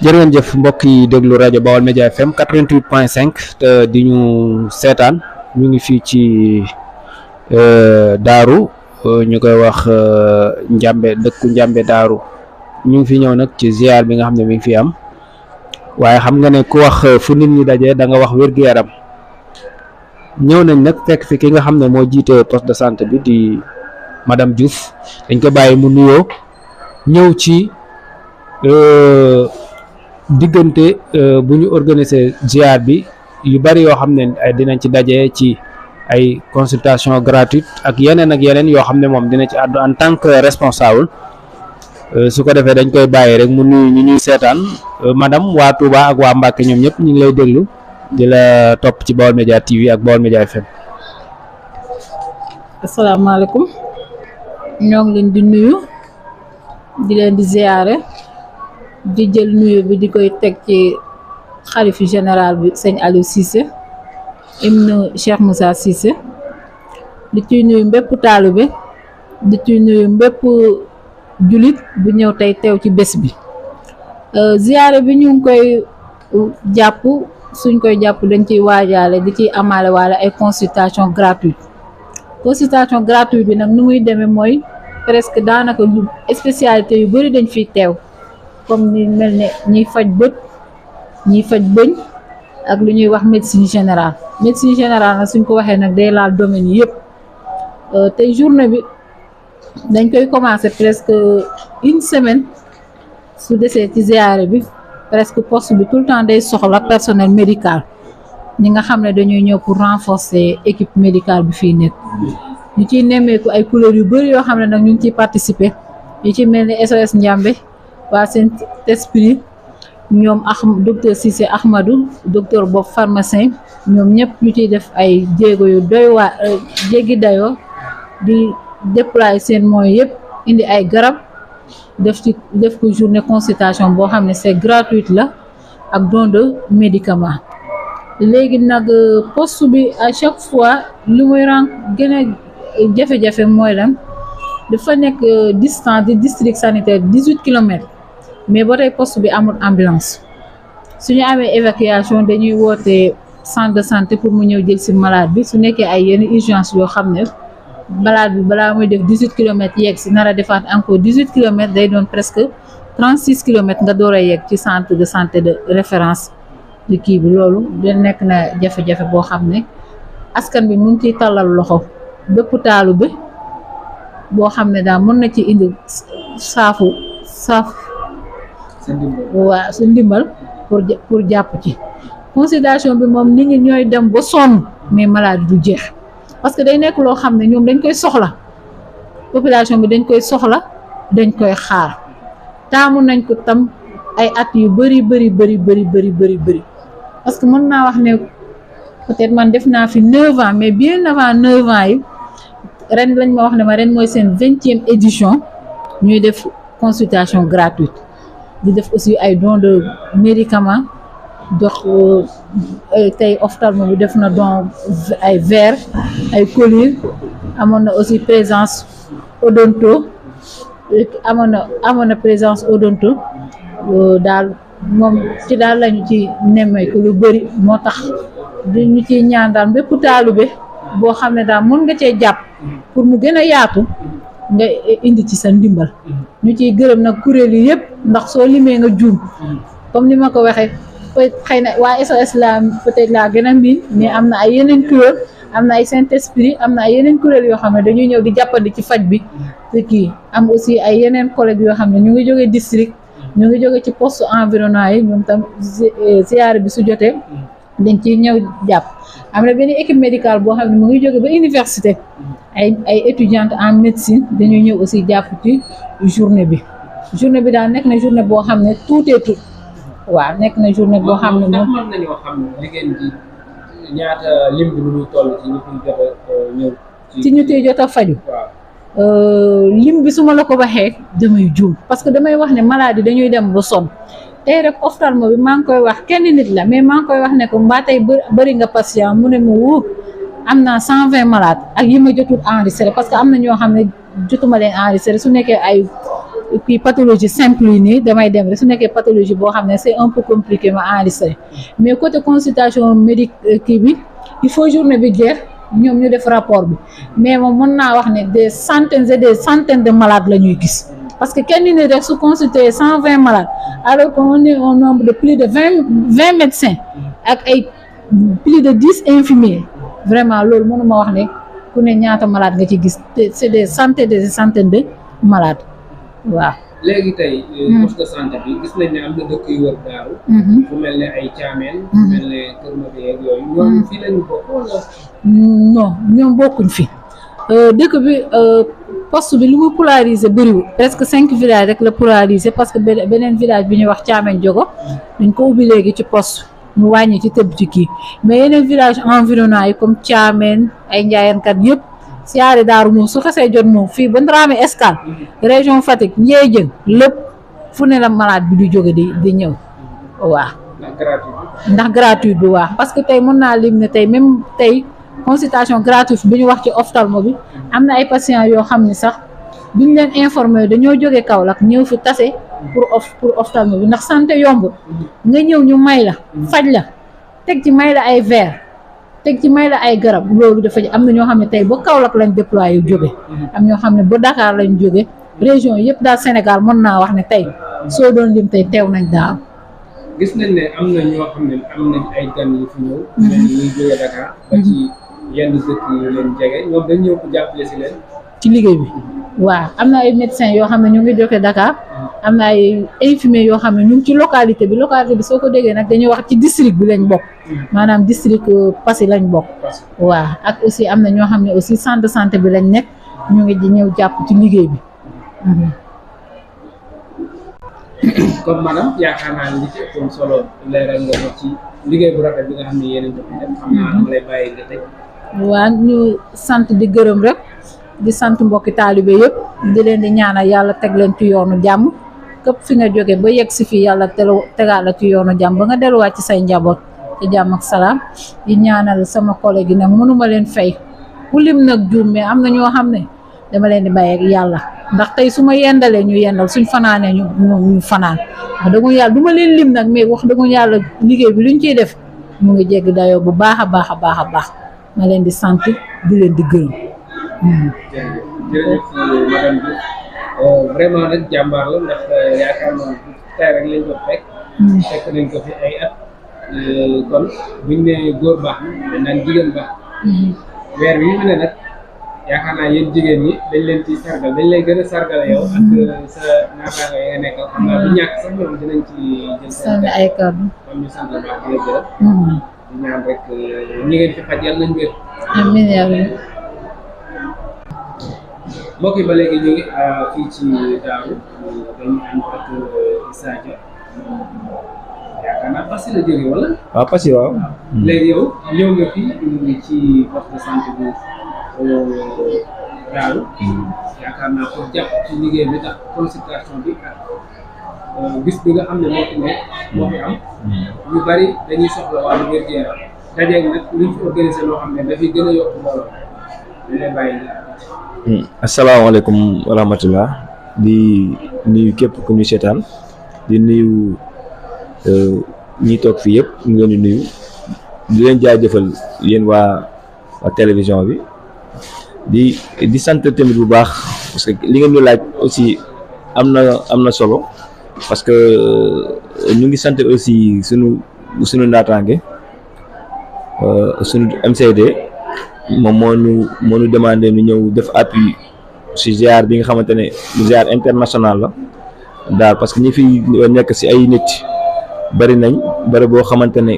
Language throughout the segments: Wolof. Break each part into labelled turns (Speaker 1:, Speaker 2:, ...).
Speaker 1: jërë ngeen jëf mbokk yi déglu rajo Baol Média FM 88.5 te di ñu seetaan ñu ngi fii ci Daaru ñu koy wax Njambe dëkku Njambe Daaru ñu ngi fi ñëw nag ci ziar bi nga xam ne mi ngi fi am waaye xam nga ne ku wax fu nit ñi dajee da nga wax wér-gu-yaram ñëw nañ nag fekk fi ki nga xam ne moo jiite poste de santé bi di madame Diouf dañ ko bàyyi mu nuyoo ñëw ci diggante bu ñu organiser ziar bi yu bari yoo xam ne dinañ ci daje ci ay consultation gratuite ak yeneen yoo xam ne moom dina ci àddu en tant que responsable su ko defee dañ koy bàyyi rek mu nuyu ñu ñuy seetaan madame waa Touba ak waa Mbacke ñoom ñëpp ñu ngi lay déglu di la topp ci Baol Média TV ak Baol Média FM.
Speaker 2: asalaamaaleykum ñoo ngi leen di nuyu di leen di ziare. di jël nuyu bi di koy teg ci xalifu général bi sëñ Aliou Cissé ibn Cheikh Moussa Cissé di ciy nuyu mbépp taalibe di ciy nuyu mbépp julit bu ñëw tey teew ci bés bi ziyaare bi ñu ngi koy jàpp suñ koy jàpp dañ ciy waajaale di ciy amaale waale ay consultation gratuite bi nag nu muy demee mooy presque daanaka spécialité yu bari dañ fiy teew comme ni mel ne ñiy faj bët ñiy faj bëñ ak lu ñuy wax médecine générale nag suñ ko waxee nag day laal domaine yi yëpp tey journée bi dañ koy commencer presque une semaine su desee ci ziyaare bi presque poste bi tout le temps day soxla personnel médical ñi nga xam ne dañuy ñëw pour renforcer équipe médicale bi fii nekk ñu ciy nemmeeku ay couleurs yu bëri yoo xam ne nag ñu ngi ciy participer yu ci mel ni SOS Njambe waa seen esprit ñoom docteur Cissé Ahmadou docteur Bob pharmacien ñoom ñëpp ñu ciy def ay jéego yu doy waa jéggi dayoo di déployer seen moyens yëpp indi ay garab def ko journée consultation boo xam ne c'est gratuite la ak don de médicaments léegi nag poste bi à chaque fois lu muy gën a jafe-jafe mooy lan dafa nekk distance di district sanitaire 18 kilomètres mais ba tey poste bi amul ambulance suñu amee évacuation dañuy woote centre de santé pour mu ñëw jël si malade bi su nekkee ay yenn urgence yoo xam ne malade bi balaa muy def 18 kilomètres yegg si nar a defaat encore 18 kilomètres day doon presque 36 kilomètres nga door a yegg ci centre de santé de référence di kii bi loolu da nekk na jafe-jafe boo xam ne askan bi mu ngi ciy tàllal loxo bépp taalu bi boo xam ne daal mën na ci indi saaf waa su ndimbal pour jàpp ci consultation bi moom nit ñi ñooy dem ba sonn mais maladie du jeex parce que day nekk loo xam ne ñoom dañ koy soxla population bi dañ koy soxla dañ koy xaar taamu nañ ko tam ay at yu bëri parce que mën naa wax ne peut-être man def naa fi 9 ans mais bien avant 9 ans yi ren lañ ma wax ne ma ren mooy seen 20e édition ñuy def consultation gratuite di def aussi ay don de médicaments dox tey ophtalmo bi def na don ay verre ay collyre amoon na aussi présence odonto amoon na présence odonto daal moom ci daal lañu ci nemmeeku lu bëri moo tax ñu ciy ñaan daal bépp taalibe boo xam ne daal mën nga cee jàpp pour mu gën a yaatu nga indi ci sa ndimbal ñu ciy gërëm nag kuréel yi yëpp ndax soo limee nga juum comme ni ma ko waxee xëy na waa SOS la peut-être laa gën a miin mais am na ay yeneen kuréel am na ay Saint-Esprit am na ay yeneen kuréel yoo xam ne dañuy ñëw di jàppandi ci faj bi te kii am aussi ay yeneen collègues yoo xam ne ñu ngi jógee district ñu ngi jóge ci poste environnement yi ñoom tam ziyaare bi su jotee dañ ciy ñëw jàpp am na benn équipe médicale boo xam ne mu ngi jóge ba université ay étudiantes en médecine dañuy ñëw aussi jàpp ci journée bi daal nekk na journée boo xam ne tout est tout waaw nekk na journée boo xam ne moom
Speaker 1: mën nañoo xam liggéey bi ñaata lim bi lu muy toll ci ñu fi jot a ñëw
Speaker 2: ci ñu tey jot a faju lim bi su ma la ko waxee damay juum parce que damay wax ne maladie dañuy dem ba sonn tey rek ophtalmo bi maa ngi koy wax kenn nit la mais maa ngi koy wax ne ko mbaa tey bëri nga patient mu ne ma wuu am naa 120 malades ak yi ma jotul enregistré parce que am na ñoo xam ne jotuma leen enregistré su nekkee ay kii pathologie simple yi nii damay dem rek su nekkee pathologie boo xam ne c'est un peu compliqué ma enregistré mais côté consultation médic kii bi il faut journée bi jeex ñoom ñu def rapport bi mais moom mën naa wax ne des centaines et des centaines de malades la ñuy gis parce que kenn ni rek su consulter 120 malades alors qu'on est au nombre de plus de 20 médecins ak ay plus de 10 infirmiers vraiment loolu mënuma wax ne ku ne ñaata malade nga ci gis te c'est des centaines de malades waaw.
Speaker 1: léegi tey poste de santé bi gis nañ ne am na dëkk yu wër Daaru fu mel ne ay Thiamène fu mel ne Kër Madi ak yooyu ñoom fii lañu bokk wala
Speaker 2: non ñoom bokkuñ fi dëkk bi poste bi lu mu polariser bëriwul presque 5 villages rek la polariser parce que beneen village bi ñuy wax Thiamène Diogo dañ ko ubbi léegi ci poste mu wàññi ci tëb ci kii mais yeneen village environnant yi comme Thiamène ay njaayankat yëpp siyaare Daaru moom su xasee jot moom fii ba Dramé Escale région Fatick Ndiédiène lépp fu ne la malade bi di jóge di ñëw waaw ndax gratuit bi waaw parce que tey mën naa lim ne tey même tey consultation gratuite bi ñu wax ci ophtalmo bi am na ay patients yoo xam ne sax biñ leen informé dañoo jóge Kaolack ñëw fi tase pour ophtalmo bi ndax santé yomb nga ñëw ñu may la faj la teg ci may la ay verre teg ci may la ay garab loolu dafa am na ñoo xam ne tey ba Kaolack lañ déployé jóge am ñoo xam ne ba Dakar lañ jóge région yëpp daal Sénégal mën naa wax ne tey soo doon lim tey teew nañ daaw.
Speaker 1: gis nañ ne am na ñoo xam ne am nañ ay gan yu fi ñëw mel ni ñuy jóge Dakar ba ci yenn dëkk yu leen jege ñoom dañ ñëw ko jàppale si leen
Speaker 2: ci liggéey bi waaw am na ay médecins yoo xam ne ñu ngi jóge Dakar am na ay infirmiers yoo xam ne ñu ngi ci localité bi soo ko déggee nag dañuy wax ci district bi lañ bokk maanaam district Passy lañ bokk waaw ak aussi am na ñoo xam ne aussi centre de santé bi lañ nekk ñu ngi di ñëw jàpp ci liggéey bi
Speaker 1: comme madame yaakaar naa ne li ci ëppoon solo leeral nga ko ci liggéey bu rafet bi nga xam ne yéen a ngi def xam naa dama lay bàyyi nga teg
Speaker 2: waa ñu sant di gërëm rek di sant mbokki taalibe yëpp di leen di ñaanal yàlla teg leen ci yoonu jàmm képp fi nga jóge ba yegg si fii yàlla tegaat la ci yoonu jàmm ba nga delluwaat ci say njaboot ci jàmm ak salaam di ñaanal sama collègue yi nag mënuma leen fay ku lim nag juum mais am na ñoo xam ne dama leen di bàyyi ak yàlla ndax tey su ma yendalee ñu yendal suñ fanaanee ñu fanaan wax dëgg yàlla du ma leen lim nag mais wax dëgg yàlla liggéey bi luñ ciy def mu ngi jégg dayoo bu baax a baax a baax a baax ma leen di sant di leen di gërëm.
Speaker 1: jërëjëf madame bi vraiment nag jàmbaar la ndax yaakaar naa tey rek lañ ko fekk nañ ko fi ay at kon buñ ne góor baax na dañ naan jigéen baax weer wi mu ne nag yaakaar naa yéen jigéen ñi dañ leen ci sargal dañ lay gën a sargal yow ak sa naataango yi nga nekkal xam naa du ñàkk sax ñoom dinañ ci jël seen
Speaker 2: ay kàddu
Speaker 1: comme ñu sant baax di la gërëm di ñaan rek ñi ngeen fi faj yàlla nañ wér
Speaker 2: amiin yàlla
Speaker 1: mbokk yi ba léegi ñu ngi fii ci Daaru dañu ànd ak Issa Dia yaakaar naa Passy la jógee wala.
Speaker 3: waaw Passy waaw.
Speaker 1: léegi yow ñëw nga fi ci poste de santé bu Daaru yaakaar naa pour jàpp ci liggéey bi tax consultation bi ak bis bi nga xam ne moo fi nekk moo fi am ñu bari dañuy soxla wàllu wér-gu-yaram dajeeg nag luñ fi organisé loo xam ne dafay gën a yokk mbooloo dañ lay bàyyi
Speaker 3: asalaamaaleykum wa rahmatullah di nuyu képp ku ñu seetaan di nuyu ñi toog fii yëpp ñu leen di nuyu di leen jaajëfal yéen waa télévision bi di sant tamit bu baax parce que li ngeen ñu laaj aussi am na solo parce que ñu ngi sant aussi sunu naataange sunu MCD moom moo ñu demandé ñu ñëw def appui ci ziar bi nga xamante ne ziar international la daal parce que ñi fi nekk ci ay nit bari boo xamante ne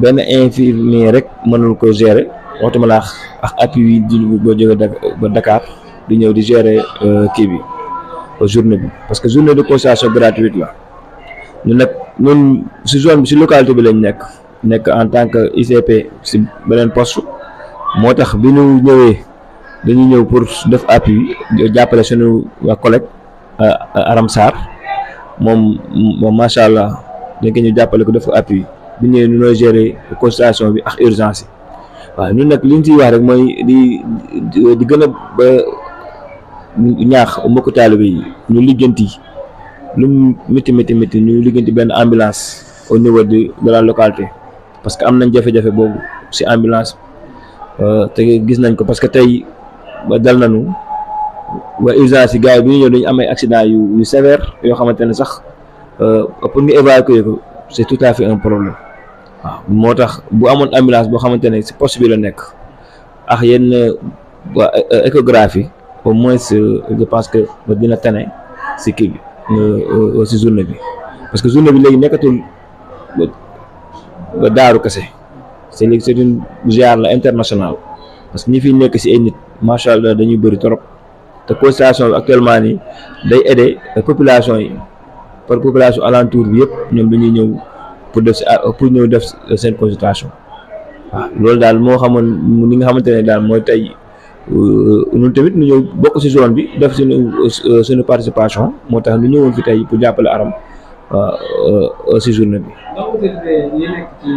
Speaker 3: benn infirmier rek mënul ko gérer waxtuma la ak appui yi di boo jóge ba Dakar di ñëw di gérer kii bi journée bi parce que journée de consultation gratuite la ñun ci zone bi ci localité bi lañ nekk en tant que ICP ci beneen poste moo tax bi ñu ñëwee dañu ñëw pour def appui jàppale suñu waa collègue Aram Sarr moom macha allah dañ ko ñu jàppale ko def ko appui bu ñëwee ñu noo gérer consultation bi ak urgence yi waaw ñun nag li ñu ciy wax rek mooy di gën a ba ñaax mbokku taalibe yi ñu ligganti lu mu métti ñu ligganti benn ambulance au niveau de la localité parce que am nañ jafe-jafe boobu ci ambulance te gis nañ ko parce que tey ba dal nañu waa urgence yi gars yi bu ñu ñëw dañu am ay accident yu sévère yoo xamante ne sax pour ñu évacuer ko c'est tout à fait un problème waaw moo tax bu amoon ambulance boo xamante ne ci poste bi la nekk ak yenn échographie au moins je pense que dina tane ci kii bi ci journée bi parce que journée bi léegi nekkatul ba daaru kese c'est léegi c'est une ziar la internationale parce que ñi fiy nekk ci ay nit macha allah dañuy bëri trop te consultation bi actuellement nii day aider population yi par population alentour bi yëpp ñoom dañuy ñëw pour ñëw def seen consultation waaw loolu daal moo xamoon li nga xamante ne daal mooy tey ñun tamit ñu ñëw bokk ci zone bi def suñu participation moo tax ñu ñëwoon fi tey pour jàppale Aram ci journée bi.
Speaker 1: donc autorité yi nekk ci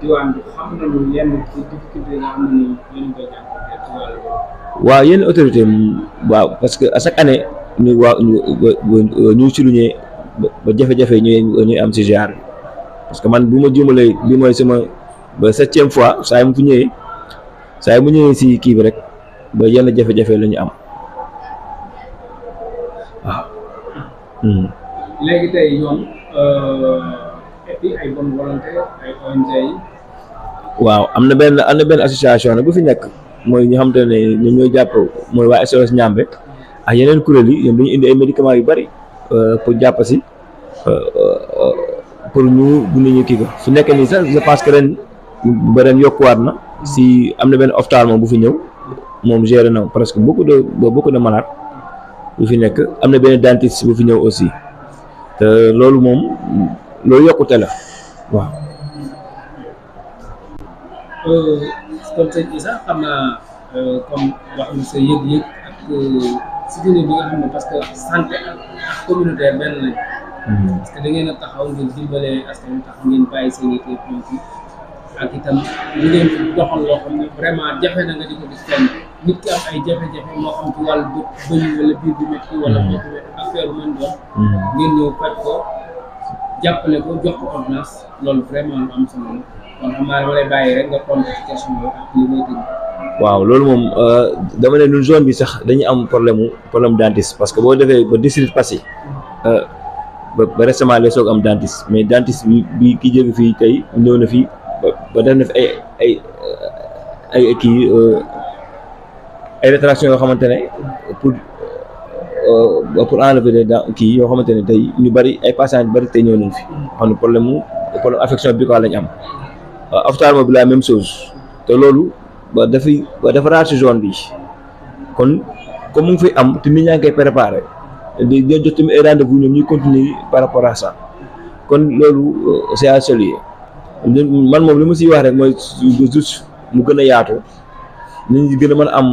Speaker 1: diwaan bi xam nañu yenn difficulté yi nga xam ne yéen koy jàppale ci wàllu boobu.
Speaker 3: waaw yenn autorité waaw parce que à chaque année ñu souligner ba jafe-jafe ñuy am ci ziar bi parce que man bu ma juumalee bi mooy sama ba 7e fois saa yi mu fi ñëwee saa yi mu ñëwee ci kii bi rek ba yenn jafe-jafe la ñu am waaw.
Speaker 1: léegi tey ñoom et puis ay bonne volonté ay ONG yi.
Speaker 3: waaw am na benn association nag bu fi nekk mooy ñi xamante ne ñoom ñooy jàpp mooy waa SOS Ñambe ak yeneen kuréel yi ñoom dañu indi ay médicaments yu bari pour jàpp ci pour ñu bu nit ñi kii ko su nekkee nii sax je pense que ren yokkuwaat na si am na benn ophtalmo bu fi ñëw moom géré na presque beaucoup de malades bu fi nekk am na benn dentiste bu fi ñëw aussi te loolu moom loolu yokkute la waaw.
Speaker 1: kon sëñ Issa xam naa comme wax nga sa yëg-yëg ak soutien bi nga xam ne parce que santé ak communautaire benn lañ. parce que da ngeen a taxaw ngeen dimbale askan taxaw ngeen bàyyi seen i politique ak itam lu ngeen doxal loo xam ne vraiment jafe na nga di ko gis fenn nit ki am ay jafe-jafe moo xam ci wàllu bëñ wala biir bi métti wala bopp métti affaire bu mën doon. ngeen ñëw faj ko jàppale ko jox ko ordonnance loolu vraiment lu am solo la kon xam naa dama lay bàyyi rek nga tontu ci question boobu ak li ngay tënk.
Speaker 3: waaw loolu moom dama ne ñun zone bi sax dañuy am problème dentiste parce que boo defee ba district passé ba récemment lay soog am dentiste mais dentiste bi ki jóge fii tey ñëw na fii ba def na fi ay kii ay rétraction yoo xamante ne pour enlever les dents kii yoo xamante ne tey ñu bari ay patients yu bari tey ñëw nañ fi xam ne problème affection buccale lañ am ophtalmo bi la même chose te loolu dafa raar ci zone bi kon comme mu ngi fi am te nit ñaa ngi koy préparé di jot tamit ay rendez-vous ñoom ñuy continuer par rapport à ça kon loolu c'est à saluer man moom li ma siy wax rek mooy juste mu gën a yaatu nit ñi gën a mën a am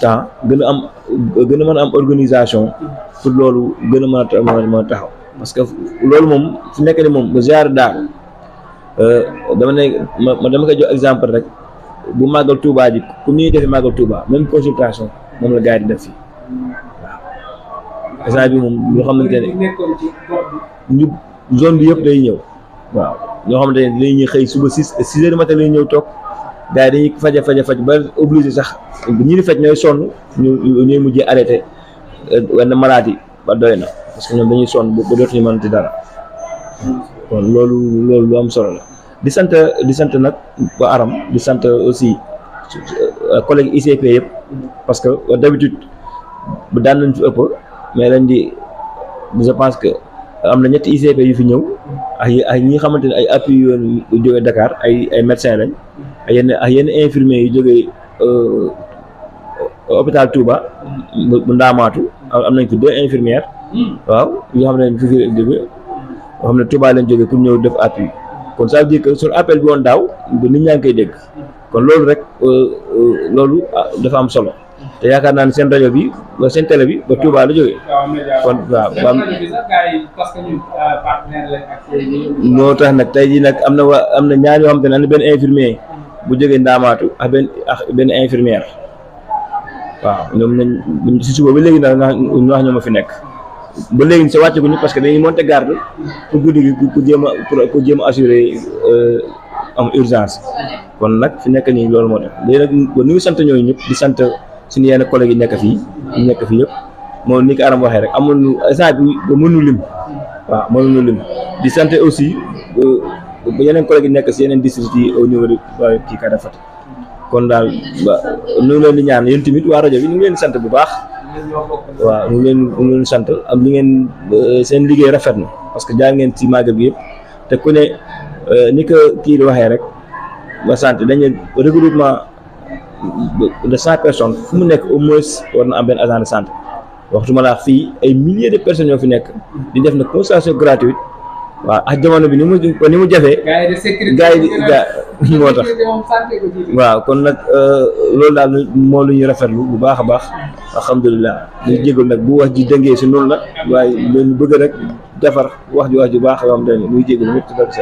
Speaker 3: temps gën a mën a am organisation pour loolu gën a mën a taxaw parce que loolu moom fu nekk ni moom ba ziar daal dama koy jox exemple rek bu màggal Touba ji comme ni ñuy defee màggal Touba même consultation moom la gars yi di def fii waaw instant bi moom loo xamante ne ñu zone bi yëpp day ñëw waaw ñoo xamante ne dañuy xëy suba 6 heures du matin lay ñëw toog gars yi dañuy faj ba obligé sax ñi di faj ñooy sonn ñooy mujjee arrêté wenn maladie ba doy na parce que ñoom dañuy sonn ba dootuñu mënati dara kon loolu lu am solo la di sant nag ba Aram di sant aussi collègue ICP yëpp parce que d'habitude daan nañ fi ëpp mais lañ di je pense que am na ñetti ICP yu fi ñëw ay ñi nga xamante ne ay appui yoon yu jógee Dakar ay médecins lañ ay yenn infirmiers yu jógee hôpital Touba bu Ndaamaatu am nañ fi 2 infirmières waaw yoo xam ne fi jóge yoo xam ne Touba lañ jógee pour ñëw def appui kon ça veut dire que sur appel bi woon daaw ba nit ñaa ngi koy dégg kon loolu rek loolu dafa am solo te yaakaar naa ne seen rajo bi ba seen télé bi ba Touba la jógee kon waaw moo tax nag tey jii nag am na ñaar yoo xam te ne am na benn infirmier bu jógee Ndaamaatu ak benn infirmière waaw ñoom nañ si suba ba léegi nag ñu wax ñoo ma fi nekk ba léegi sa wàcce gu ñu parce que dañuy monter garde pour guddi gi ku jéem a assurer am urgence kon nag fi nekk nii loolu moo tax léegi nag ñu ngi sant ñooñu ñëpp di sant suñu yenn collègues yi nekk fii yëpp moom ni ko Aram waxee rek amoon instant bi ba mënu lim waaw mënuñu lim di sant aussi ba yeneen collègues yi nekk si yeneen districts yi au niveau de kii Kada Fatick kon daal ñu ngi leen di ñaan yéen tamit waa rajo bi ñu ngi leen di sant bu baax waaw ñu ngi leen sant am li ngeen seen liggéey rafet na parce que jaar ngeen ci màggal bi yëpp te ku ne ni ko kii di waxee rek ba sant dañu regroupement de 100 personnes fu mu nekk au moins war na am benn agent de santé waxtuma laa fii ay milliers de personnes ñoo fi nekk di def na consultation gratuite waaw ak jamono bi ni mu jafee gars yi moo tax waaw kon nag loolu daal moo lu ñuy rafetlu bu baax a baax alhamdulilah ñu jégal nag bu wax ji dëngee si noonu la waaye leen bëgg rek defar wax ju baax yoo xam te ne muy jégal ñëpp ci barke